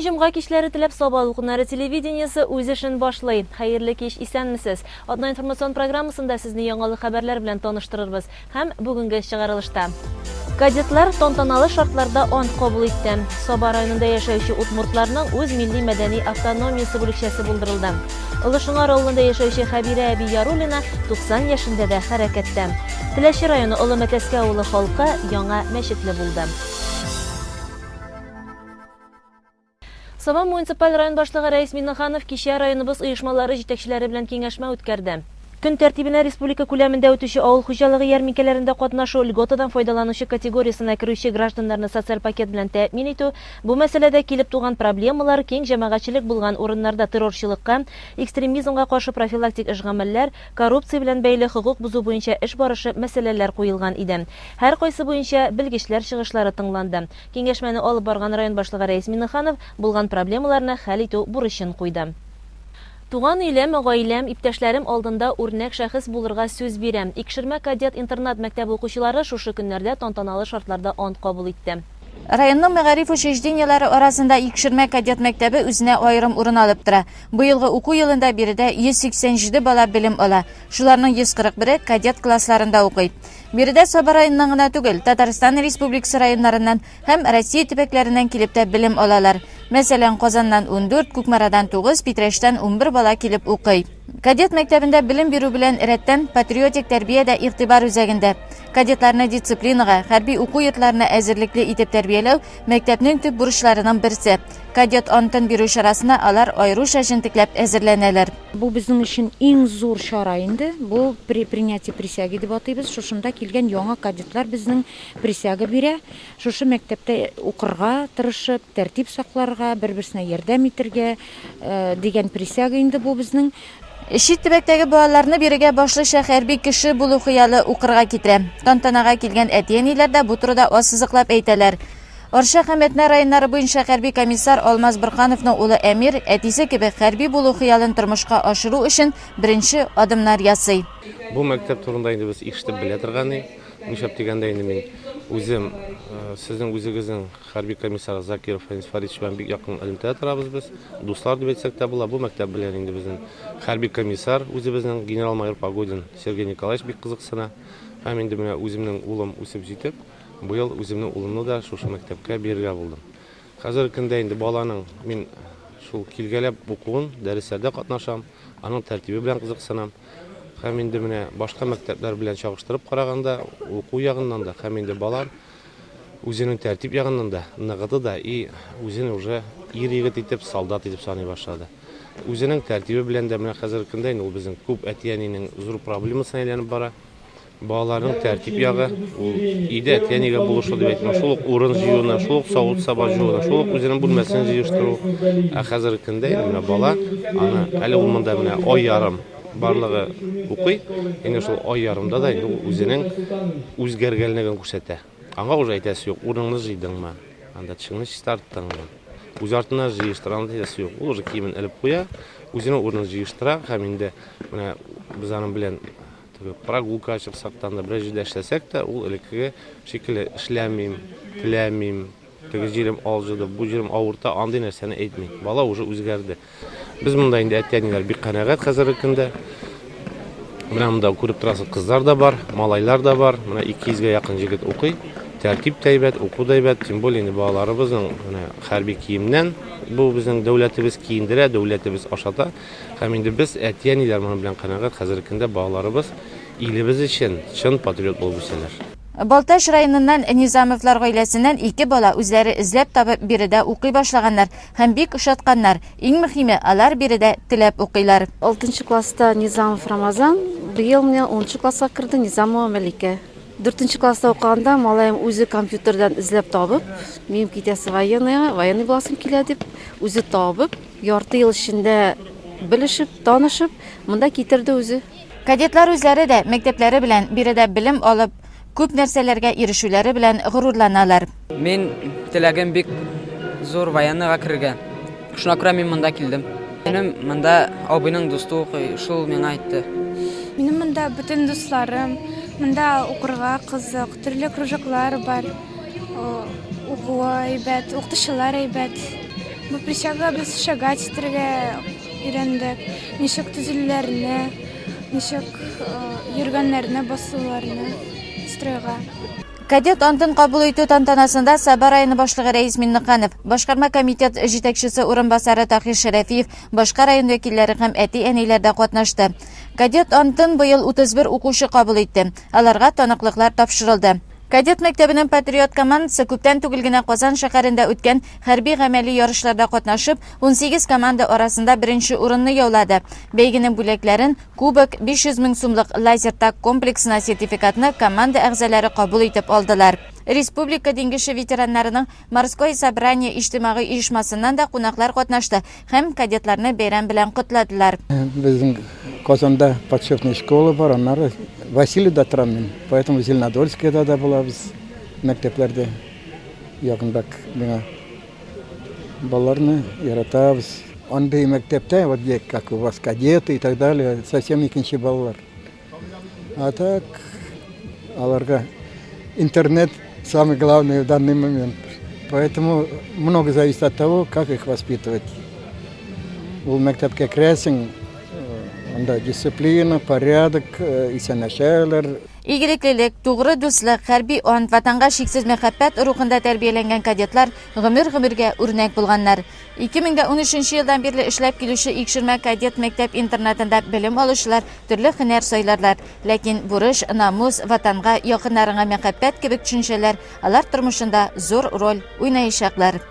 җомга кичләре теләп Саба дулкыннары телевидениесе үз эшен башлый. Хәерле кич, исәнмесез. Атна информацион программасында сезне яңалык хәбәрләр белән таныштырырбыз. Һәм бүгенге чыгарылышта. Кадетлар тантаналы шартларда ант кабул итте. Саба районында яшәүче удмуртларның үз милли-мәдәни автономиясе бүлекчәсе булдырылды. Олы Шыңар авылында яшәүче Хәбирә әби Яруллина 90 яшендә дә хәрәкәттә. Теләче районы Олы Мәтәскә авылы халкы яңа мәчетле булды. Саба муниципаль район башлыгы Рәис Миннеханов кичә районыбыз оешмалары җитәкчеләре белән киңәшмә үткәрде. Көн тәртибенә республика күләмендә үтүче авыл хуҗалыгы ярминкәләрендә катнашу, льготадан файдаланучы категориясенә керүче гражданнарны социаль пакет белән тәэмин итү, бу мәсьәләдә килеп туган проблемалар, киң җәмәгатьчелек булган урыннарда террорчылыкка, экстремизмга каршы профилактик эш-гамәлләр, коррупция белән бәйле хокук бозу буенча эш барышы мәсьәләләр куелган иде. Һәркайсы буенча белгечләр чыгышлары тыңланды. Киңәшмәне алып барган район башлыгы Рәис Миңнеханов булган проблемаларны хәл итү бурычын куйды. Туган илем, гаиләм, иптәшләрем алдында үрнәк шәхес булырга сүз бирәм. Икшермә кадет интернат мәктәбе укучылары шушы көннәрдә тантаналы шартларда ант кабул итте. Районның мәгариф учреждениеләре арасында Икшермә кадет мәктәбе үзенә аерым урын алып тора. Быелгы уку елында биредә 187 бала белем ала. Шуларның 141-е кадет классларында укый. Биредә Саба районыннан гына түгел, Татарстан Республикасы районнарыннан һәм Россия төбәкләреннән килеп тә белем алалар. Мәсәлән, Казаннан 14, Кукмарадан 9, Питрәчтән 11 бала килеп укый. Кадет мәктәбендә белем бирү белән рәттән патриотик тәрбия дә игътибар үзәгендә. Кадетларны дисциплинага, хәрби уку йортларына әзерлекле итеп тәрбияләү мәктәпнең төп бурычларының берсе. Кадет антын бирү чарасына алар аеруча җентекләп әзерләнәләр. Бу безнең өчен иң зур чара инде. Бу принятие присяги дип атыйбыз. Шушында килгән яңа кадетлар безнең присяга бирә. Шушы мәктәптә укырга тырышып, тәртип сакларга, бер-берсенә ярдәм итергә дигән присяга инде бу безнең. Чит төбәктәге балаларны бирегә башлыча хәрби кеше булу хыялы укырга китерә. Тантанага килгән әти-әниләр дә бу турыда ассызыклап әйтәләр. Арча һәм Әтнә районнары буенча хәрби комиссар Алмаз Борһановның улы Әмир, әтисе кебек хәрби булу хыялын тормышка ашыру өчен беренче адымнар ясый. Бу мәктәп турында инде без ишетеп белә торган идек. Нишләп дигәндә инде мин үзем сезнең үзегезнең хәрби комиссар Закиров Фәнис Фаридович белән бик якын элемтәдә торабыз без. Дуслар дип әйтсәк тә була. Бу мәктәп белән инде безнең хәрби комиссар үзебезнең генерал-майор Погодин Сергей Николаевич бик кызыксына. Һәм инде менә үземнең улым үсеп җитеп, Быел үземнең улымны да шушы мәктәпкә бирергә булдым. Хәзерге көндә инде баланың мин шул килгәләп укуын, дәресләрдә катнашам, аның тәртибе белән кызыксынам. Һәм инде менә башка мәктәпләр белән чагыштырып караганда, уку ягыннан да һәм инде балам үзенең тәртип ягыннан да ныгыды да и үзен уже ир-егет итеп, солдат итеп саный башлады. Үзенең тәртибе белән дә менә хәзерге көндә инде ул безнең күп әти-әнинең зур проблемасына әйләнеп бара. Балаларның тәртип ягы, ул өйдә әти-әнигә булышу дип әйтмә, шул ук урын җыюны, шул ук савыт-саба җууны, шул ук үзенең бүлмәсен җыештыру. Ә хәзерге көндә инде менә бала, аны әле ул монда менә ай ярым барлыгы укый, инде шул ай ярымда да инде ул үзенең үзгәргәнлеген күрсәтә. Аңа уже әйтәсе юк, урыныңны җыйдыңмы, анда тешеңне чистарттыңмы, үз артыннан җыештыр, аны әйтәсе юк. Ул уже киемен элеп куя, үзенең урынын җыештыра һәм инде менә без аның белән Теге прогулка чыксак та, анда берәр җирдә эшләсәк тә, ул элеккеге шикелле эшләмим, теләмим, теге җирем алҗыды, бу җирем авырта, андый нәрсәне әйтми. Бала уже үзгәрде. Без монда инде әти-әниләр бик канәгать хәзерге көндә. Менә монда күреп торасыз, кызлар да бар, малайлар да бар. Менә 200гә якын җегет укый. Тәртип тә әйбәт, уку да әйбәт. Тем более инде балаларыбызның менә хәрби киемнән бу безнең дәүләтебез киендерә, дәүләтебез ашата. Һәм инде без, әти-әниләр моның белән канәгать, хәзерге көндә балаларыбыз илебез өчен чын патриот булып үсәләр. Балтач районыннан Низамовлар гаиләсеннән ике бала үзләре эзләп табып биредә укый башлаганнар һәм бик ошатканнар. Иң мөһиме, алар биредә теләп укыйлар. Алтынчы класста Низамов Рамазан, быел менә унынчы класска керде Низамова Мәликә. Дүртенче класста укыганда малаем үзе компьютердан эзләп табып, минем китәсе военныйга, военный буласым килә дип, үзе табып, Ярты ел эчендә белешеп, танышып, монда китерде үзе. Кадетлар үзләре дә мәктәпләре белән биредә белем алып, күп нәрсәләргә ирешүләре белән горурланалар. Мин теләгем бик зур военныйга керергә. Шуңа күрә мин монда килдем. Минем монда абыйның дусты укый, шул миңа әйтте. Минем монда бөтен дусларым, монда укырга кызык, төрле кружоклар бар, укуы әйбәт, укытучылар әйбәт. Бу присяга без шагать итәргә өйрәндек, ничек төзелүләрне, ничек йөргәннәрне, басуларны стройга. Кадет антын кабул итү тантанасында Саба районы башлыгы Рәис Миннеханов, башкарма комитет җитәкчесе урынбасары Таһир Шәрәфиев, башка район вәкилләре һәм әти-әниләр дә катнашты. Кадет антын быел 31 укучы кабул итте. Аларга таныклыклар тапшырылды. Кадет мәктәбенең Патриот командасы күптән түгел генә Казан шәһәрендә үткән хәрби-гамәли ярышларда катнашып, 18 команда арасында беренче урынны яулады. Бәйгенең бүләкләрен, кубок, 500 мең сумлык лазертаг комплексына сертификатны команда әгъзалары кабул итеп алдылар. Республика диңгезче ветераннарының Морское собрание иҗтимагый оешмасыннан да кунаклар катнашты һәм кадетларны бәйрәм белән котладылар. Безнең Казанда подшефный школа бар, аннары Васильевда торам мин, поэтому Зеленодольскида да булабыз мәктәпләрдә. Якынрак миңа. Балаларны яратабыз. Андый мәктәптә, вот где, как у вас кадеты и так далее, совсем икенче балалар. А так, аларга интернет самый главный в данный момент. Поэтому много зависит от того, как их воспитывать. Ул мәктәпкә керәсең, э, анда дисциплина, порядок, э, исәнләшәләр. Игелеклелек, тугры дуслык, хәрби ант, ватанга чиксез мәхәббәт рухында тәрбияләнгән кадетлар гомер-гомергә үрнәк булганнар. 2013 елдан бирле эшләп килүче Икшермә кадет мәктәп-интернатында белем алучылар төрле һөнәр сайларлар. Ләкин бурыч, намус, Ватанга, якыннарыңа мәхәббәт кебек төшенчәләр алар тормышында зур роль уйнаячаклар.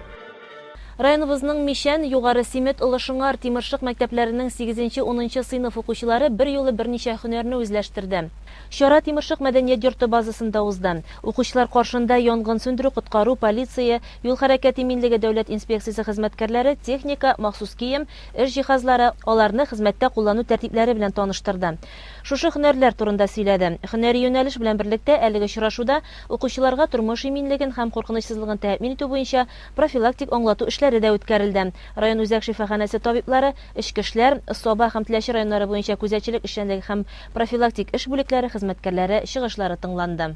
Районыбызның Мичән, Югары Симет, Олы Шыңар, Тимершык мәктәпләренең сигезенче-унынчы сыйныф укучылары берьюлы берничә һөнәрне үзләштерде. Чара Тимершык мәдәният йорты базасында узды. Укучылар каршында янгын сүндерү-коткару, полиция, юл хәрәкәте иминлеге дәүләт инспекциясе хезмәткәрләре техника, махсус кием, эш җиһазлары, аларны хезмәттә куллану тәртипләре белән таныштырды. Шушы һөнәрләр турында сөйләде. Һөнәри юнәлеш белән берлектә әлеге очрашуда укучыларга тормыш иминлеген һәм куркынычсызлыгын тәэмин итү буенча профилактик аңлату эшләре дә үткәрелде. Район үзәк шифаханәсе табиблары, Эчке эшләр, Саба һәм Теләче районнары буенча күзәтчелек эшчәнлеге һәм профилактик эш бүлекләре хезмәткәрләре чыгышлары тыңланды.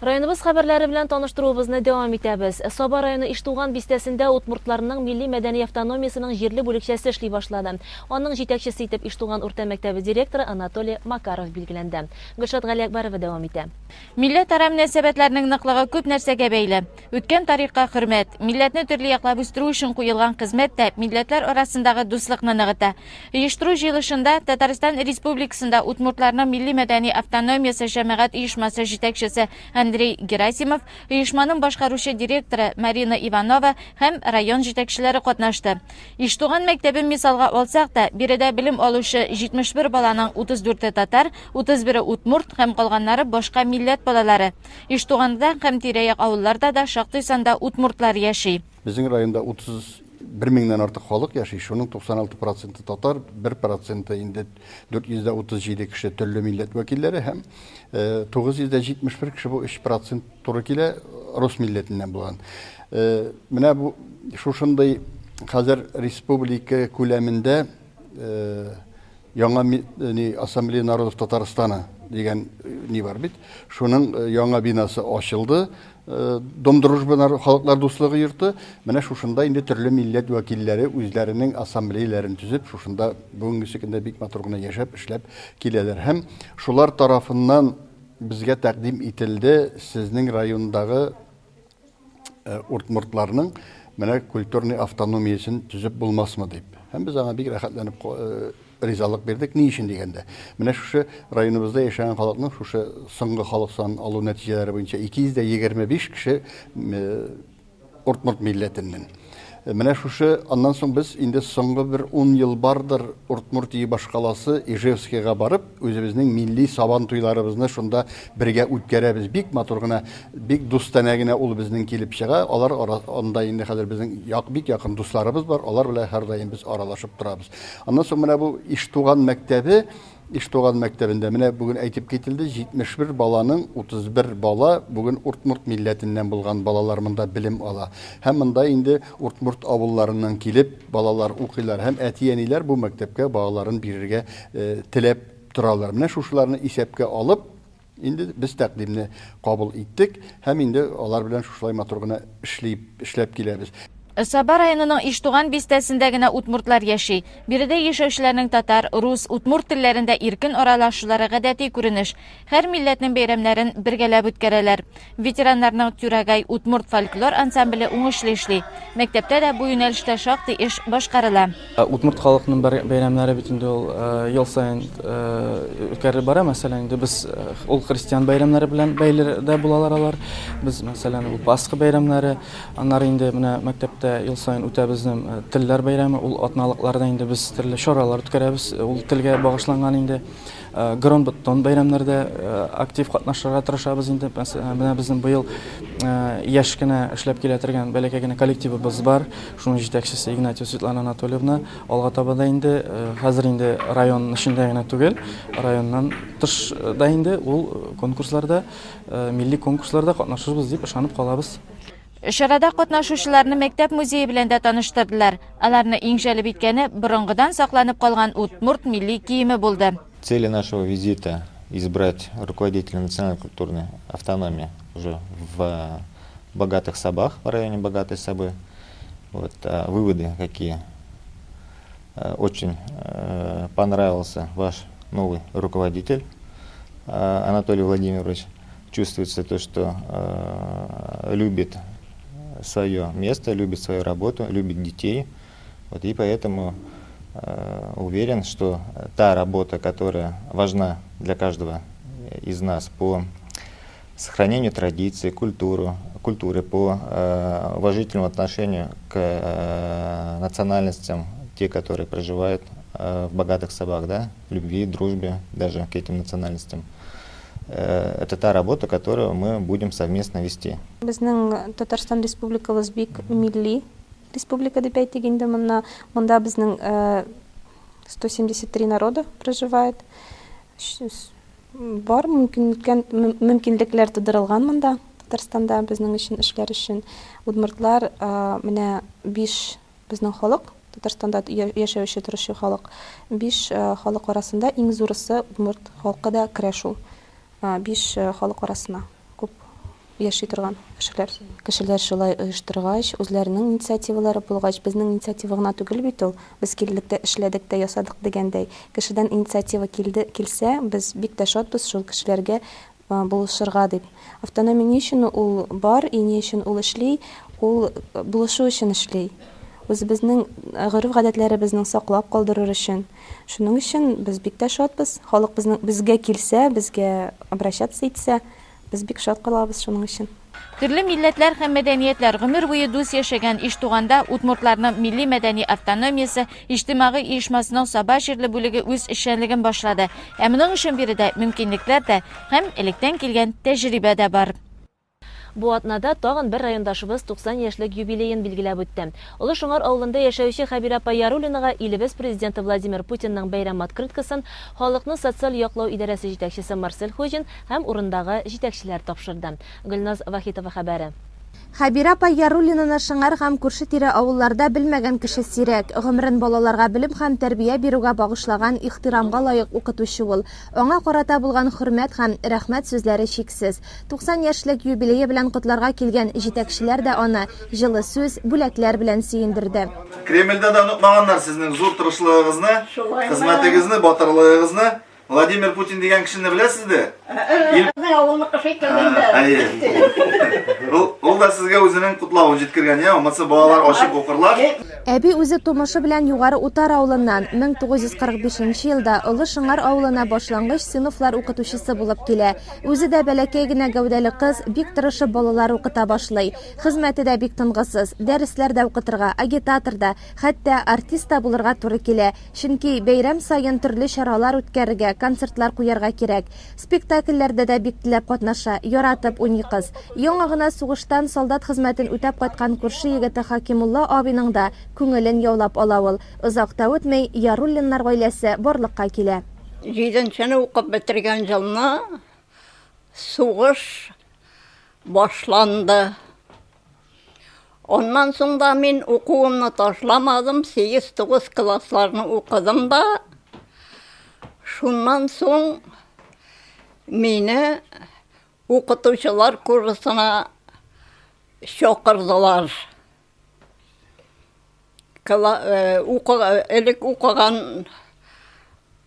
Районыбыз хәбәрләре белән таныштыруыбызны дәвам итәбез. Саба районы Иштуган бистәсендә удмуртларның милли-мәдәни автономиясенең җирле бүлекчәсе эшли башлады. Аның җитәкчесе итеп Иштуган урта мәктәбе директоры Анатолий Макаров билгеләнде. Гөлшат Галиәкбәрова дәвам итә. Милләтара мөнәсәбәтләрнең ныклыгы күп нәрсәгә бәйле. Үткән тарихка хөрмәт, милләтне төрле яклап үстерү өчен куелган хезмәт тә милләтләр арасындагы дуслыкны ныгыта. Оештыру җыелышында Татарстан Республикасында удмуртларның милли-мәдәни автономиясе җәмәгать оешмасы җитәкчесе Андрей Герасимов, оешманың башкаручы директоры Марина Иванова һәм район җитәкчеләре катнашты. Иштуган мәктәбен мисалга алсак та, биредә белем алучы 71 баланың 34-е татар, 31-е удмурт һәм калганнары башка милләт балалары. Иштуганда һәм тирә-як авылларда да шактый санда удмуртлар яши. Безнең районда 31 меңнән артык халык яши, шуның 96 проценты татар, 1 проценты инде 437 кеше төрле милләт вәкилләре һәм 971 кеше бу 3 процент туры килә рус милләтеннән булган. Менә бу шушындый хәзер республика күләмендә яңа ни Ассамблея народов Татарстана дигән ни бар бит. Шуның яңа бинасы ачылды. Дом дружбы халыклар дуслыгы йорты. Менә шушында инде төрле милләт вәкилләре үзләренең ассамблеяләрен төзеп, шушында бүгенгесе көндә бик матур гына яшәп, эшләп киләләр. Һәм шулар тарафыннан Безгә тәкъдим ителде сезнең райондагы уртмуртларның менә культурный автономиясен төзеп булмасмы дип. Һәм без аңа бик рәхәтләнеп ризалык бирдек. Ни өчен дигәндә, менә шушы районыбызда яшәгән халыкның шушы соңгы халык санын алу нәтиҗәләре буенча 225 кеше Уртмурт милләтеннән. Менә шушы, аннан соң без инде соңгы бер ун ел бардыр Уртмуртия башкаласы Ижевскига барып, үзебезнең милли сабан туйларыбызны шунда бергә үткәрәбез. Бик матур гына, бик дустанә генә ул безнең килеп чыга. Алар ара, анда инде хәзер безнең як, бик якын дусларыбыз бар, алар белән һәрдаим без аралашып торабыз. Аннан соң менә бу Иштуган мәктәбе, Иштуган мәктәбендә менә бүген әйтеп кителде, 71 баланың 31 бала бүген уртмурт милләтеннән булган балалар монда белем ала. Һәм монда инде уртмурт авылларыннан килеп балалар укыйлар һәм әти-әниләр бу мәктәпкә балаларын бирергә теләп торалар. Менә шушыларны исәпкә алып, Инде без тәкъдимне кабул иттек һәм инде алар белән шушылай матур гына эшли, эшләп киләбез. Саба районының Иштуган бистәсендә генә удмуртлар яши. Биредә яшәүчеләрнең татар, рус, удмурт телләрендә иркен аралашулары гадәти күренеш. Һәр милләтнең бәйрәмнәрен бергәләп үткәрәләр. Ветераннарның Тюрагай удмурт фольклор ансамбле уңышлы эшли. Мәктәптә дә бу юнәлештә шактый эш башкарыла. Удмурт халыкның бәйрәмнәре бит инде ул ел саен үткәрелеп бара. Мәсәлән, инде без ул христиан бәйрәмнәре белән бәйле дә булалар алар. Без, мәсәлән, ул Пасха бәйрәмнәре, аннары инде менә мәктәптә ел саен үтә безнең телләр бәйрәме. Ул атналыкларда инде без төрле чаралар үткәрәбез. Ул телгә багышланган инде. Гронбеттон бәйрәмнәрдә актив катнашырга тырышабыз инде. Менә безнең быел яшь кенә эшләп килә торган бәләкәй генә коллективыбыз бар. Шуның җитәкчесе Игнатьева Светлана Анатольевна. Алга таба да инде хәзер инде район эчендә генә түгел, районнан тыш да инде ул конкурсларда, милли конкурсларда катнашырбыз дип ышанып калабыз. Чарада катнашучыларны мәктәп музее белән дә таныштырдылар. Аларны иң җәлеп иткәне борынгыдан сакланып калган удмурт милли киеме булды. Цели нашего визита избрать руководителя национальной культурной автономии уже в Богатых Сабах, в районе Богатой Сабы. Вот, а выводы какие? Очень понравился ваш новый руководитель Анатолий Владимирович. Чувствуется то, что любит свое место, любит свою работу, любит детей. Вот, и поэтому уверен, что та работа, которая важна для каждого из нас по сохранению традиций, культуру, культуры, по уважительному отношению к национальностям, те, которые проживают в Богатых Сабах, да, любви, дружбе даже к этим национальностям. Это та работа, которую мы будем совместно вести. Безнең Татарстан Республикабыз бик милли республика дип әйтик инде монда. Монда безнең 173 народа проживает. Бар мөмкинлекләр тудырылган монда, Татарстанда безнең өчен эшләр өчен. Удмуртлар менә 5 безнең халык, Татарстанда яшәүче торучы халык. 5 халык арасында иң зурысы удмурт халкы да керә шул. 5 халык арасына күп яши торган кешеләр. Кешеләр шулай оештыргач, үзләренең инициативалары булгач, безнең инициатива гына түгел бит ул, без килдек тә эшләдек тә ясадык дигәндәй, кешедән инициатива килде, килсә, без бик тә шатбыз шул кешеләргә булышырга дип. Автономия ни өчен ул бар и ни өчен ул эшли? Ул булышу өчен эшли. Үзебезнең гореф-гадәтләребезнең саклап калдырыр өчен. Шуның өчен без бик тә шатбыз. Халык безнең безгә килсә, безгә обращаться итсә, без бик шат калабыз шуның өчен. Төрле милләтләр һәм мәдәниятләр гомер буе дус яшәгән Иштуганда удмуртларның милли-мәдәни автономиясе иҗтимагый оешмасының Саба җирле бүлеге үз эшчәнлеген башлады. Ә моның өчен биредә мөмкинлекләр дә һәм электән килгән тәҗрибә дә бар. Бу атнада тагын бер райондашыбыз 90 яшьлек юбилеен билгеләп үтте. Олы Шыңар авылында яшәүче Хәбирә апа Яруллинага илебез Президенты Владимир Путинның бәйрәм открыткасын халыкны социаль яклау идарәсе җитәкчесе Марсель Хуҗин һәм урындагы җитәкчеләр тапшырды. Гөлназ Вахитова хәбәре. Хәбирә апа Яруллинаны Шыңар һәм күрше-тирә авылларда белмәгән кеше сирәк. Гомерен балаларга белем һәм тәрбия бирүгә багышлаган ихтирамга лаек укытучы ул. Аңа карата булган хөрмәт һәм рәхмәт сүзләре чиксез. 90 яшьлек юбилее белән котларга килгән җитәкчеләр дә аны җылы сүз, бүләкләр белән сөендерде. Кремльдә дә онытмаганнар сезнең зур тырышлыгыгызны, хезмәтегезне, батырлыгыгызны. Владимир Путин дигән кешене беләсез дә? Безнең авылныкы шикелле инде. Әйе. Ул, ул да сезгә үзенең котлавын җиткергән, я, булмаса балалар ачып укырлар. Әби үзе тумышы белән Югары Утар авылыннан, 1945 елда Олы Шыңар авылына башлангыч сыйныфлар укытучысы булып килә. Үзе дә бәләкәй генә гәүдәле кыз, бик тырышып балалар укыта башлый. Хезмәте дә бик тынгысыз, дәресләр дә укытырга, агитатор да, хәтта артист та булырга туры килә. Чөнки бәйрәм саен төрле чаралар үткәрергә, концертлар куярга кирәк. Спектакльләрдә дә бик теләп катнаша, яратып уйный кыз. Яңа гына сугыштан солдат хезмәтен үтәп кайткан күрше егете Хакимулла абыйның да күңелен яулап ала ул. Озак та үтми, Яруллиннар гаиләсе барлыкка килә. Җиденчене укып бетергән елны сугыш башланды. Аннан соң да мин укуымны ташламадым, 8-9 классларны укыдым да. Шуннан соң мине укытучылар курсына чакырдылар. Элек укыган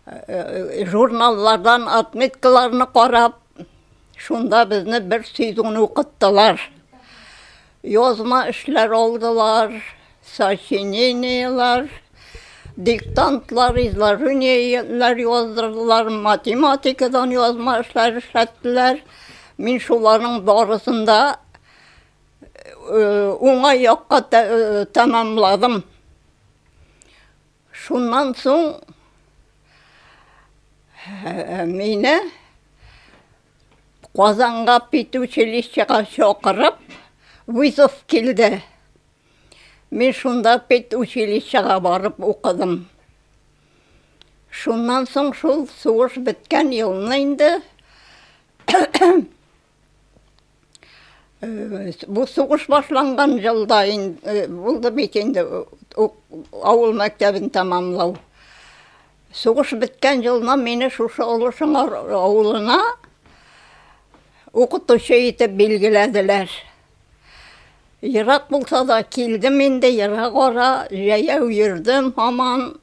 журналлардан отметкаларны карап, шунда безне бер сезон укыттылар. Язма эшләр алдылар, сочинениеләр, диктантлар, изложениеләр яздырдылар, математикадан язма эшләр эшләттеләр. Мин шуларның барысын да уңай якка тәмамладым. Шуннан соң мине Казанга педучилищега чакырып, вызов килде. Мин шунда педучилищега барып укыдым. Шуннан соң шул сугыш беткән елны инде Бу сугыш башланган елда булды бит инде авыл мәктәбен тәмамлау. Сугыш беткән елны мине шушы Олы Шыңар авылына укытучы итеп билгеләделәр. Ерак булса да килдем инде, ерак ара, җәяү йөрдем һаман.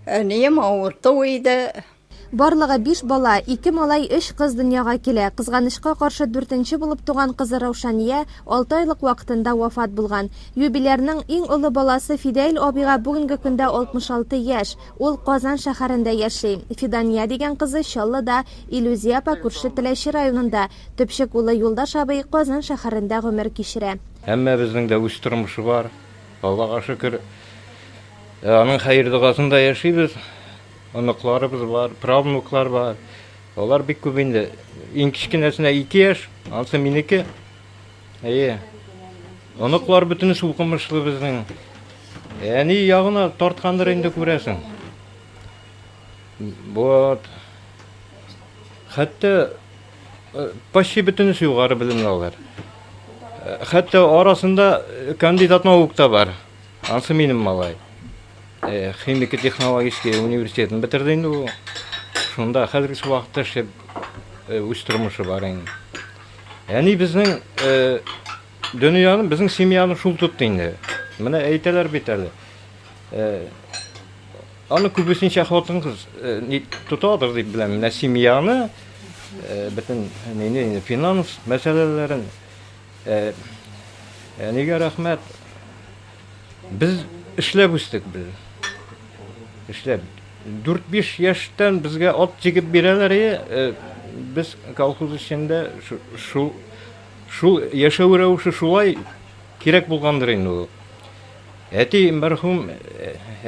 Әнием авырту иде. Барлыгы биш бала, ике малай, өч кыз дөньяга килә. Кызганычка каршы, дүртенче булып туган кызы Раушания алты айлык вакытында вафат булган. Юбилярның иң олы баласы Фидәил абыйга бүгенге көндә 66 яшь. Ул Казан шәһәрендә яши. Фидания дигән кызы Чаллыда, Илүзия апа күрше Теләче районында, төпчек улы Юлдаш абый Казан шәһәрендә гомер кичерә. Һәммәбезнең дә үз тормышы бар. Аллага шөкер, Аның хәер-догасында яшибез. Оныкларыбыз бар, правнуклар бар. Алар бик күп инде. Иң кечкенәсенә 2 яшь, ансы минеке. Әйе. Оныклар бөтенесе укымышлы безнең. Әни ягына тарткандыр инде күрәсең. Вот. Хәтта э, почти бөтенесе югары белемле алар. Э, хәтта арасында э, кандидат наук та бар. Ансы минем малай. Э, химико-технологический университетын бетерде инде ул. Шунда хәзерге вакытта эшләп э, үз тормышы бар инде. Әни безнең э, дөньяны, безнең семьяны шул тотты инде. Менә әйтәләр бит әле. Аны күбесенчә хатын-кыз тотадыр дип беләм. Менә семьяны, бөтен нинди финанс мәсьәләләрен Әнигә рәхмәт. Без эшләп үстек без. Эшләп. 4-5 яшьтән безгә ат җигеп бирәләр иде. Без колхоз эчендә шул шул яшәү рәвеше шулай кирәк булгандыр инде ул. Әти мәрхүм,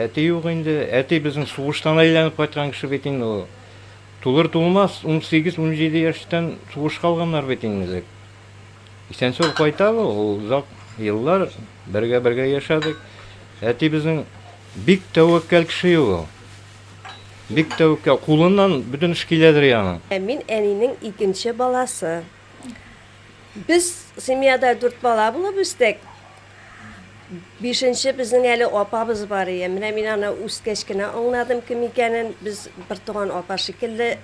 әти юк инде. Әти безнең сугыштан әйләнеп кайткан кеше бит инде ул. Тулыр тулмас 18-17 яшьтән сугышка алганнар бит инде элек. Исән-сау кайтабыз, ул озак еллар бергә-бергә яшәдек. Әти безнең бик тәвәккәл кеше ул. Бик тәвәккәл, кулыннан бөтен эш киләдер аның. Ә мин әнинең икенче баласы. Без семьяда дүрт бала булып үстек. Бишенче безнең әле апабыз бар ие. Менә мин аны үскәч кенә аңладым кем икәнен. Без бертуган апа шикелле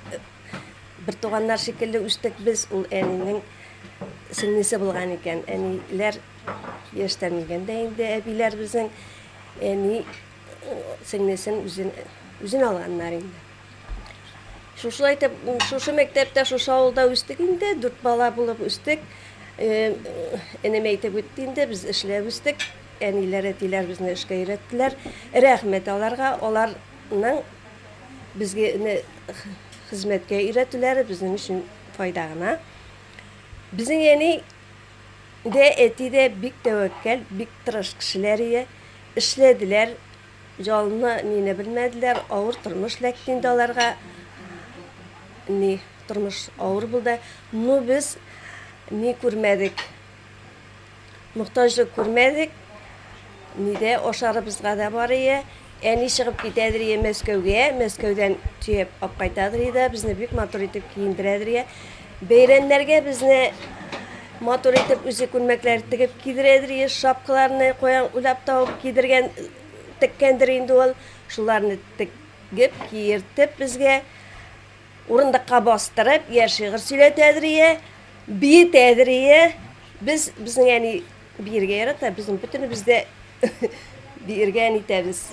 Бертуганнар шикелле үстек без, ул әнинең сеңлесе булган икән. Әниләр яшьтән үлгән дә инде, әбиләр безнең әни сеңлесен үзен, үзен алганнар инде. Шушылай итеп, шушы мәктәптә, шушы авылда үстек инде, дүрт бала булып үстек. Энем әйтеп үтте инде, без эшләп үстек. Әниләр, әтиләр безне эшкә өйрәттеләр. Рәхмәт аларга, аларның Безгә хезмәткә өйрәтүләре безнең өчен файда гына. Безнең әни дә, әти дә бик тәвәккәл, бик тырыш кешеләр ие. Эшләделәр, ялны нине белмәделәр, авыр тормыш эләкте инде аларга. Ни, тормыш авыр булды. Ну, без ни күрмәдек. Мохтаҗлык күрмәдек. Нидә ашарыбызга да бар ие. Әни чыгып китәдер ие Мәскәүгә, Мәскәүдән төяп алып кайтадыр ие да, безне бик матур итеп киендерәдер ие. Бәйрәмнәргә безне матур итеп үзе күлмәкләр тегеп кидерәдер ие, шапкаларны каян уйлап табып кидергән, теккәндер инде ул. Шуларны тегеп, киертеп безгә. урындыкка бастырып, я шигырь сөйләтәдер, я биетәдер, я. Без, безнең әни биергә ярата, безнең бөтенебез дә биергә нитәбез.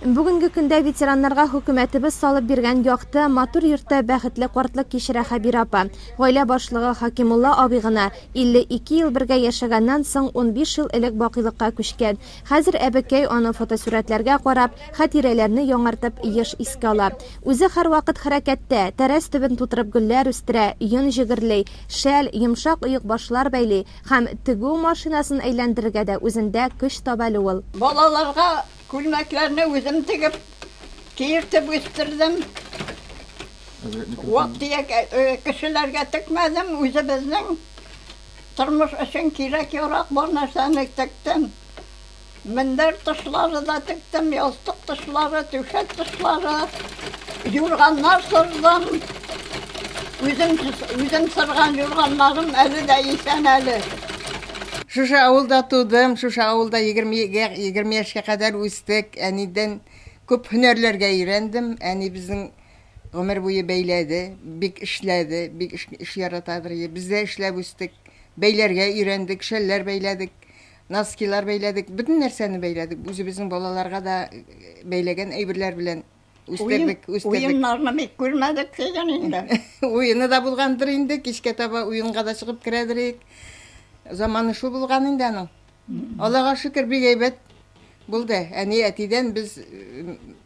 Бүгенге көндә ветераннарга хөкүмәтебез салып биргән якты, матур йортта бәхетле картлык кичерә Хәбирә апа. Гаилә башлыгы Хакимулла абый гына, 52 ел бергә яшәгәннән соң, 15 ел элек бакыйлыкка күчкән. Хәзер әбекәй аны фотосурәтләргә карап, хатирәләрне яңартып, еш искә ала. Үзе һәрвакыт хәрәкәттә, тәрәз төбен тутырып гөлләр үстерә, йон җегерли, шәл, йомшак оекбашлар бәйли һәм тегү машинасын әйләндерергә дә үзендә көч таба әле ул. Балаларга Күлмәкләрне үзем тегеп, киертеп үстердем. Вак-төяк кешеләргә текмәдем, үзебезнең тормыш өчен кирәк-ярак бар нәрсәне тектем. Мендәр тышлары да тектем, ястык тышлары, түшәк тышлары, юрганнар сырдым. Үзем, үзем сырган юрганнарым әле дә исән әле. Шушы авылда тудым, шушы авылда 20 20 яшькә кадәр үстек. Әнидән күп һөнәрләргә өйрәндем. Әни безнең гомер буе бәйләде, бик эшләде, бик эш, эш яратадыр. Без дә эшләп үстек. Бәйләргә өйрәндек, шәлләр бәйләдек, носкилар бәйләдек, бөтен нәрсәне бәйләдек. Үзебезнең балаларга да бәйләгән әйберләр белән үстердек, үстердек. Уеннарны бик күрмәдек диген инде. Уены да булгандыр инде, кичкә таба уенга да чыгып керәдер идек. Заманы шул булган инде аның. Аллага шөкер, бик әйбәт булды. Әни, әтидән без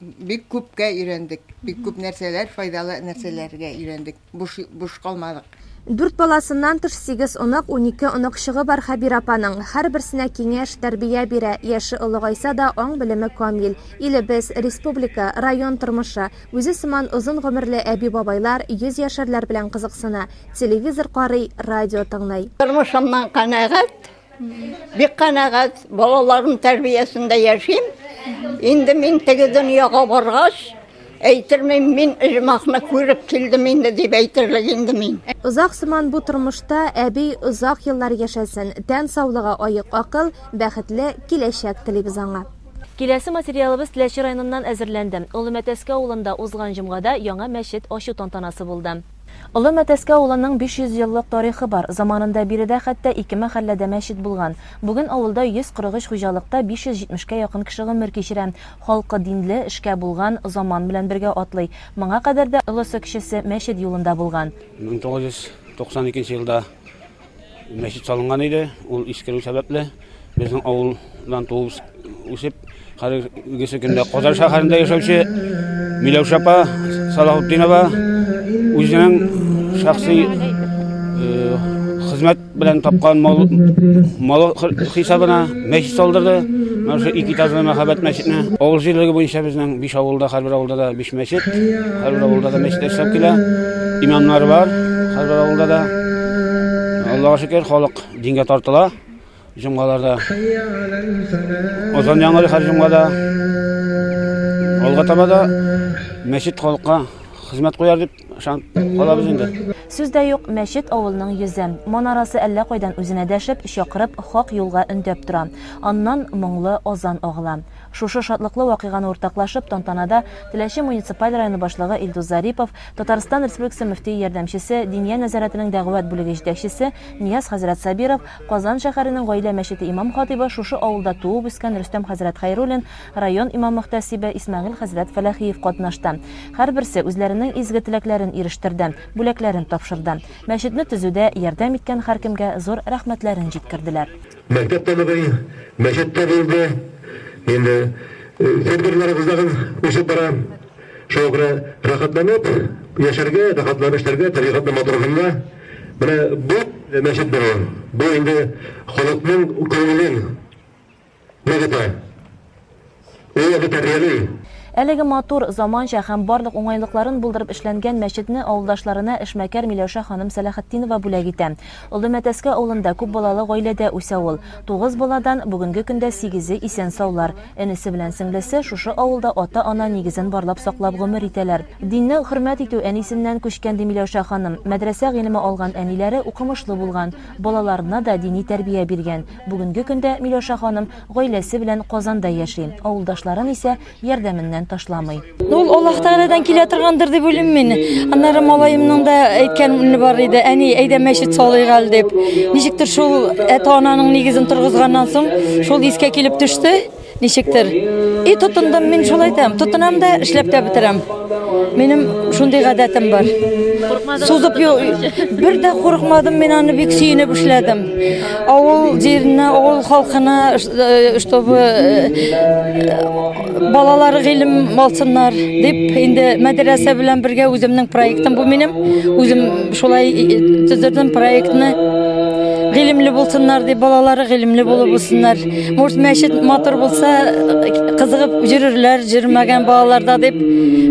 бик күпкә өйрәндек. Бик күп нәрсәләр, файдалы нәрсәләргә өйрәндек. Буш, буш калмадык. Дүрт баласыннан тыш сигез онык, 12 оныкчыгы бар Хәбир апаның. Һәрберсенә киңәш, тәрбия бирә. Яше олыгайса да, аң-белеме камил. Илебез, республика, район тормышы, үзе сыман озын гомерле әби-бабайлар, йөзьяшәрләр белән кызыксына, телевизор карый, радио тыңлый. Тормышымнан канәгать. Бик канәгать, балаларым тәрбиясендә яшим. Инде мин теге дөньяга баргач, әйтермен, мин оҗмахны күреп килдем инде дип әйтерлек инде мин. Озак сыман бу тормышта әби озак еллар яшәсен, тән саулыгы, аек акыл, бәхетле киләчәк телибез аңа. Киләсе материалыбыз Теләче районыннан әзерләнде. Олы Мәтәскә авылында узган җомгада яңа мәчет ачу тантанасы булды. Олы Мәтәскә авылының 500 еллык тарихы бар. Заманында биредә хәтта ике мәхәлләдә мәчет булган. Бүген авылда 143 хуҗалыкта 570 кә якын кеше гомер кичерә. Халкы динле, эшкә булган, заман белән бергә атлый. Моңа кадәр дә олысы-кечесе мәчет юлында булган. 1992 елда Мәчет салынган иде, ул искерү сәбәпле, безнең авылдан туып үсеп, хәзергесе көндә Казан шәһәрендә яшәүче Миләүшә апа Салахутдинова үзенең шәхси э, хезмәт белән тапкан мал, малы хисабына мәчет салдырды. Менә шул ике этажлы мәһабәт мәчетне. Авыл җирлеге буенча безнең биш авылда, һәрбер авылда да биш мәчет. Һәрбер авылда да мәчет эшләп килә. Имамнар бар, һәрбер авылда да. Аллага шөкер, халык дингә тартыла. Җомгаларда азан яңгырый һәр җомгада. Алга таба да мәчет халыкка хезмәт куяр дип ышанып калабыз инде. Сүз дә юк, мәчет авылның йөзе. Манарасы әллә кайдан үзенә дәшеп, чакырып, хак юлга өндәп тора. Аннан моңлы азан агыла. Шушы шатлыклы вакыйганы уртаклашып, тантанада Теләче муниципаль районы башлыгы Илдус Зарипов, Татарстан Республикасы мөфтие ярдәмчесе, Диния нәзарәтенең дәгъват бүлеге җитәкчесе Нияз хәзрәт Сабиров, Казан шәһәренең Гаилә мәчете имам-хатыйбы, шушы авылда туып-үскән Рөстәм хәзрәт Хәйруллин, район имам-мөхтәсибе Исмәгыйль хәзрәт Фәләхиев катнашты. Һәрберсе үзләренең изге теләкләрен ирештерде, бүләкләрен тапшырды. Мәчетне төзүдә ярдәм иткән һәркемгә зур рәхмәтләрен җиткерделәр. Мәктәп тә ныгый, мәчет тә булды. Инде фермерларыбыз да үсеп бара. Шуңа күрә рәхәтләнеп яшәргә, рәхәтләнеп эшләргә, табигатьнең матурлыгында. Менә бу мәчет булу, бу инде халыкның күңелен ныгыта. Ул аны тәрбияли. Әлеге матур, заманча һәм барлык уңайлыкларын булдырып эшләнгән мәчетне авылдашларына эшмәкәр Миләүшә ханым Сәләхетдинова бүләк итә. Олы Мәтәскә авылында күп балалы гаиләдә үсә ул. Тугыз баладан бүгенге көндә сигезе исән-саулар. Энесе белән сеңлесе шушы авылда ата-ана нигезен барлап саклап гомер итәләр. Динне хөрмәт итү әнисеннән күчкән, ди Миләүшә ханым. Мәдрәсә гыйлеме алган әниләре укымышлы булган, балаларына да дини тәрбия биргән. Бүгенге көндә Миләүшә ханым гаиләсе белән Казанда яши, авылдашларын исә ярдәменнән. эшеннән ташламый. Ул Аллаһ Тәгаләдән килә торгандыр дип уйлыйм мин. Аннары малаемның да әйткәне бар иде, әни, әйдә мәчет салыйк әле дип. Ничектер шул ата-ананың нигезен торгызганнан соң, шул искә килеп төште. Ничектер. И тотындым мин шулай әйтәм. Тотынам да эшләп тә бетерәм. Минем шундый гадәтем бар. Сузып бер дә курыкмадым, мин аны бик сөенеп эшләдем. Авыл җиренә, авыл халкына, э, чтобы э, балалары гыйлем алсыннар дип, инде мәдрәсә белән бергә үземнең проектым бу минем. Үзем шулай төзедем проектны. Гыйлемле булсыннар дип, балалары гыйлемле булып үссеннәр. Может, мәчет матур булса, кызыгып йөрерләр, йөрмәгән балаларда дип,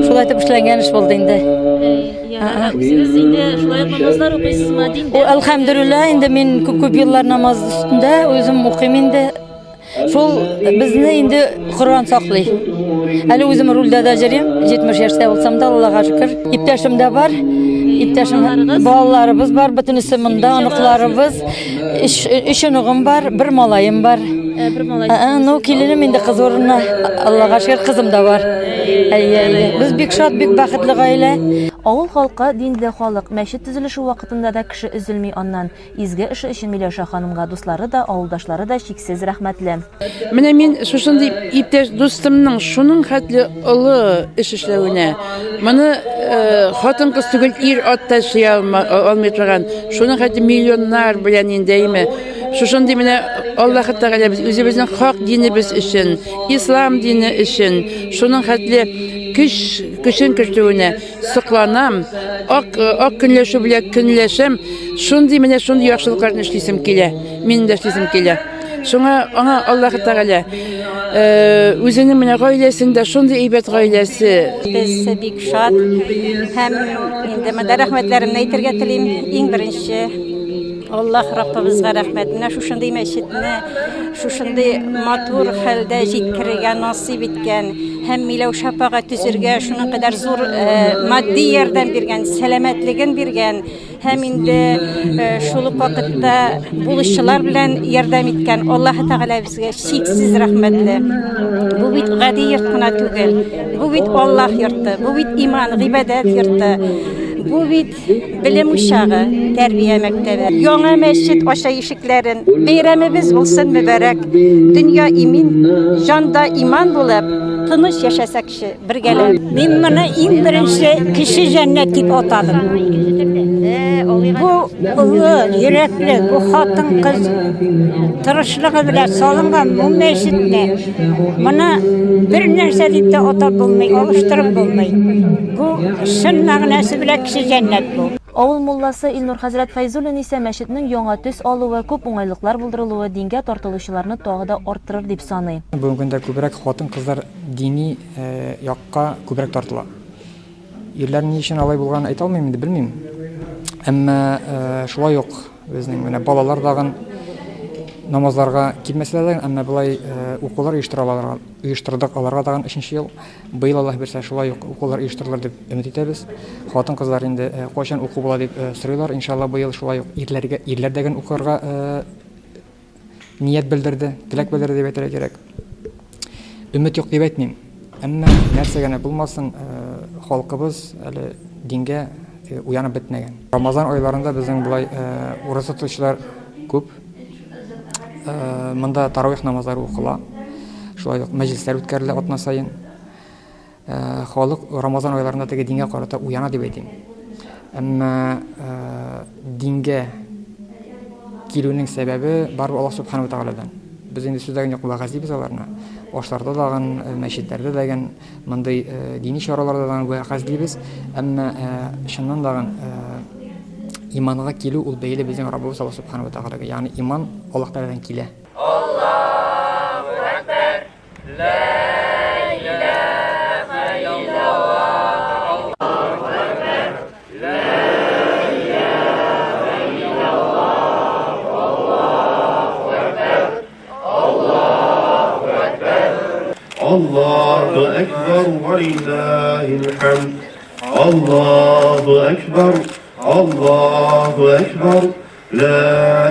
шулай итеп эшләнгән эш булды инде. Үзегез инде шулай ук намазлар укыйсызмы? Диндә? Әлхәмдүлилләһ, инде мин күп еллар намаз өстендә үзем укыйм инде. Шул безне инде Коръән саклый. Әле үзем рульдә дә йөрим, 70 яшьтә булсам да, Аллага шөкер. Иптәшем дә бар. Иптәшем, балаларыбыз бар, бөтенесе монда, оныкларыбыз. Өч, өч оныгым бар, бер малаем бар. Ә, бер малай. Ә, ну, киленем инде кыз урынына, Аллага шөкер, кызым да бар. Әйе, әйе. Без бик шат, бик бәхетле гаилә. Авыл халкы, динле халык, мәчет төзелеше вакытында да кеше өзелми аннан. Изге эше өчен Миләүшә ханымга дуслары да, авылдашлары да чиксез рәхмәтле. Менә мин шушындый иптәш дустымның шуның хәтле олы эш эшләвенә, моны э, хатын-кыз түгел, ир-ат та эшли алмый торган, шуның хәтле миллионнар белән инде, әйме, шушындый менә Аллаһы Тәгалә без үзебезнең хак динебез өчен, ислам дине өчен шуның хәтле көч көчен кертүенә Сокланам, ак, ак көнләшү белән көнләшәм. Шундый менә шундый яхшылыкларны эшлисем килә. Минем дә эшлисем килә. Шуңа аңа Аллаһ Тәгалә э, үзенең менә гаиләсендә шундый әйбәт гаиләсе. Без бик шат һәм инде монда рәхмәтләремне әйтергә телим. Иң беренче Аллаһ Раббыбызга рәхмәт. Менә шушындый мәчетне шушындый матур хәлдә җиткерергә насыйп иткән һәм Миләүшә апага төзергә шуның кадәр зур э, матди ярдәм биргән, сәламәтлеген биргән һәм инде э, шул ук вакытта булышчылар белән ярдәм иткән Аллаһы Тәгалә безгә чиксез рәхмәтле. Бу бит гади йорт кына түгел. Бу бит Аллаһ йорты, бу бит иман, гыйбадәт йорты. Бу бит Белем учагы, тәрбия мәктәбе. Яңа мәчет ача ишекләрен. Бәйрәмебез булсын мөбарәк. Дөнья имин, җанда иман булып, тыныч яшәсәкче бергәләп. Мин моны иң беренче кече җәннәт дип атадым. Бу олы йөрәкле, бу хатын-кыз тырышлыгы белән салынган бу мәчетне моны бер нәрсә дип тә атап булмый, алыштырып булмый. Бу чын мәгънәсе белән кече җәннәт бу. Авыл мулласы Илнур хәзрәт Фәйзуллин исә мәчетнең яңа төс алуы, күп уңайлыклар булдырылуы дингә тартылучыларны тагы да арттырыр дип саный. Бүгенге көндә күбрәк хатын-кызлар дини якка күбрәк тартыла. Ирләр ни өчен алай булганын әйтә алмыйм инде, белмим. Әмма шулай ук безнең менә балалар дагын намазларга килмәсәләр дә, әмма болай укулар оештыра алар, оештырдык аларга тагын өченче ел. Быел Аллаһ бирсә, шулай ук укулар оештырылыр дип өмет итәбез. Хатын-кызлар инде э, кайчан уку була дип э, сорыйлар. Иншалла быел шулай ук ирләргә ирләр дә гел укырга э, ният белдерде, теләк белдерде дип әйтергә кирәк. Өмет юк дип әйтмим. Әмма нәрсә генә булмасын, халкыбыз әле дингә уянып бетмәгән. Рамазан айларында безнең болай ураза тотучылар күп. Монда таравих намазлары укыла. Шулай ук мәҗлесләр үткәрелә атна саен. Халык Рамазан айларында теге дингә карата уяна дип әйтим. Әмма дингә килүнең сәбәбе барыбер Аллаһ Субхану Тәгаләдән. Без инде сүздәген юк вәгазьлибез аларны. Ашларда дагын, мәчетләрдә дәген, мондый дини чараларда дагын вәгазьлибез. Әмма чыннан дагын иманга килү ул бәйле безнең Раббыбыз Аллаһ Субхану Тәгаләгә. Ягъни иман Аллаһ Тәгаләдән килә. Аллаһу әкбәр, лә иләһә иллаллаһ, Аллаһу әкбәр, лә иләһә иллаллаһ, Аллаһу әкбәр, Аллаһу әкбәр. Аллаһу әкбәр вә лиллаһил хәмд. Аллаһу әкбәр, Аллаһу әкбәр, лә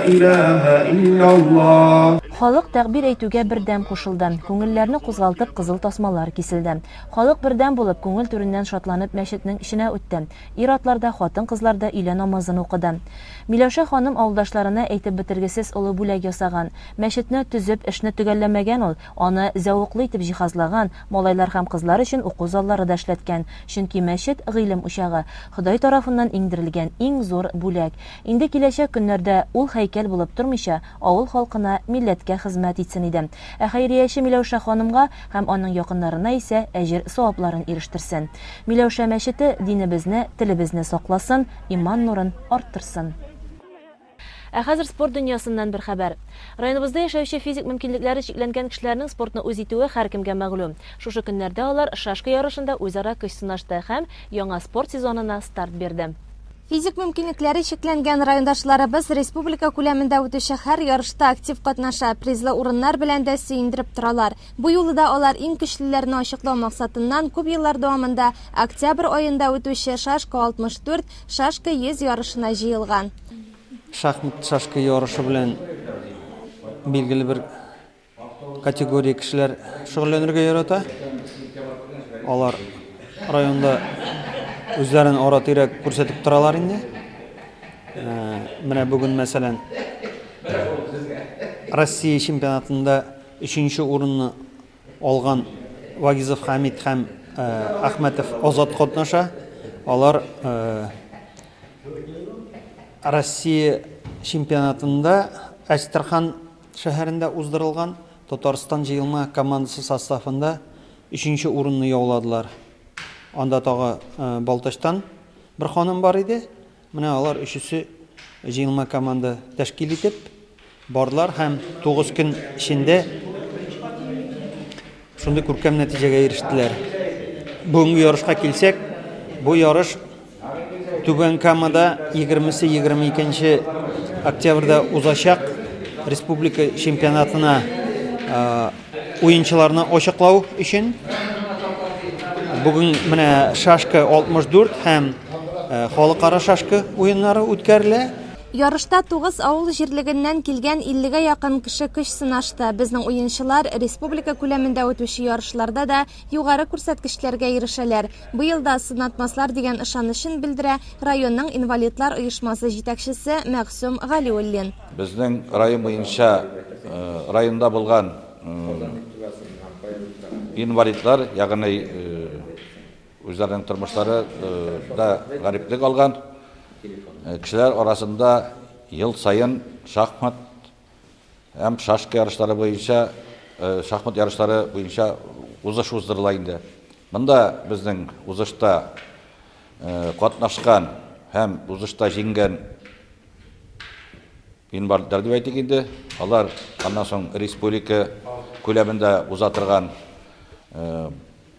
иләһә иллаллаһ. Халык тәкъбир әйтүгә бердәм кушылды. Күңелләрне кузгалтып кызыл тасмалар киселде. Халык бердәм булып, күңел түреннән шатланып мәчетнең эченә үтте. Ир-атлар да, хатын-кызлар да өйлә намазын укыды. Миләүшә ханым авылдашларына әйтеп бетергесез олы бүләк ясаган. Мәчетне төзеп, эшне төгәлләмәгән ул, аны зәвыклы итеп җиһазлаган, малайлар һәм кызлар өчен уку заллары да эшләткән. Чөнки мәчет, гыйлем учагы, Ходай тарафыннан иңдерелгән иң зур бүләк. Инде киләчәк көннәрдә ул һәйкәл булып тормыйча, авыл халкына, милләткә хезмәт итсен иде. Ә хәйрияче Миләүшә ханымга һәм аның якыннарына исә әҗер-савапларын ирештерсен. Миләүшә мәчете динебезне, телебезне сакласын, иман нурын арттырсын. Ә хәзер спорт дөньясыннан бер хәбәр. Районыбызда яшәүче физик мөмкинлекләре чикләнгән кешеләрнең спортны үз итүе һәркемгә мәгълүм. Шушы көннәрдә алар шашка ярышында үзара көч сынашты һәм яңа спорт сезонына старт бирде. Физик мөмкинлекләре чикләнгән райондашларыбыз республика күләмендә үтүче һәр ярышта актив катнаша, призлы урыннар белән дә сөендереп торалар. Бу юлы да алар иң көчлеләрне ачыклау максатыннан күп еллар дәвамында октябрь аенда үтүче Шашка 64, Шашка 100 ярышына җыелган. Шахмат, шашка ярышы белән билгеле бер категория кешеләр шөгыльләнергә ярата. Алар районда үзләрен ара-тирә күрсәтеп торалар инде. Э, менә бүген, мәсәлән, Россия чемпионатында өченче урынны алган Вагизов Хамид һәм э, Ахмәтов Азат катнаша. Алар э, Россия чемпионатында Әстерхан шәһәрендә уздырылган Татарстан җыелма командасы составында өченче урынны яуладылар. Анда тагы Балтачтан бер ханым бар иде. Менә алар өчесе җыелма команда тәшкил итеп бардылар һәм 9 көн эчендә шундый күркәм нәтиҗәгә ирештеләр. Бүгенге ярышка килсәк, бу ярыш Түбән Камада 20-22 октябрьдә узачак республика чемпионатына уенчыларны ачыклау өчен. Бүген менә шашка 64 һәм халыкара шашка уеннары үткәрелә. Ярышта 9 авыл җирлегеннән килгән 50гә якын кеше көч сынашты. Безнең уенчылар республика күләмендә үтүче ярышларда да югары күрсәткечләргә ирешәләр. Быел да сынатмаслар дигән ышанычын белдерә районның инвалидлар оешмасы җитәкчесе Мәгъсүм Галиуллин. Безнең район буенча районда булган инвалидлар, ягъни үзләренең тормышлары да гариплек алган кешеләр арасында ел саен шахмат Һәм шашка ярышлары буенча, шахмат ярышлары буенча узыш уздырыла инде. Монда безнең узышта катнашкан һәм узышта җиңгән инвалидлар дип әйтик инде, алар аннан соң республика күләмендә уза торган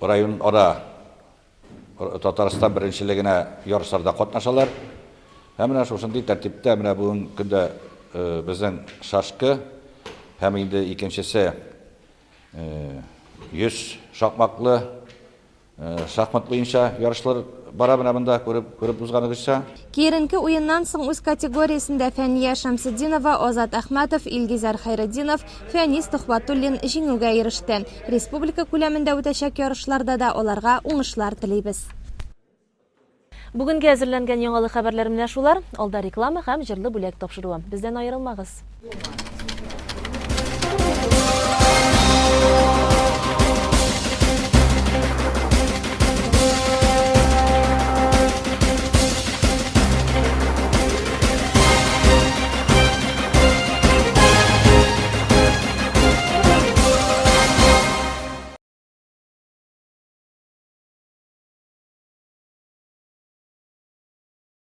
районара Татарстан беренчелегенә ярышларда катнашалар. Һәм менә шушындый тәртиптә менә бүгенге көндә безнең шашка һәм инде икенчесе 100 шакмаклы шахмат буенча ярышлар бара менә монда күреп, күреп узганыгызча. Киеренке уеннан соң үз категориясендә Фәния Шәмсетдинова, Азат Әхмәтов, Илгизәр Хәйретдинов, Фәнис Төхвәтуллин җиңүгә иреште. Республика күләмендә үтәчәк ярышларда да аларга уңышлар телибез. Бүгенгә әзерләнгән яңалык хәбәрләр менә шулар. Алда реклама һәм җырлы бүләк тапшыруы. Бездән аерылмагыз.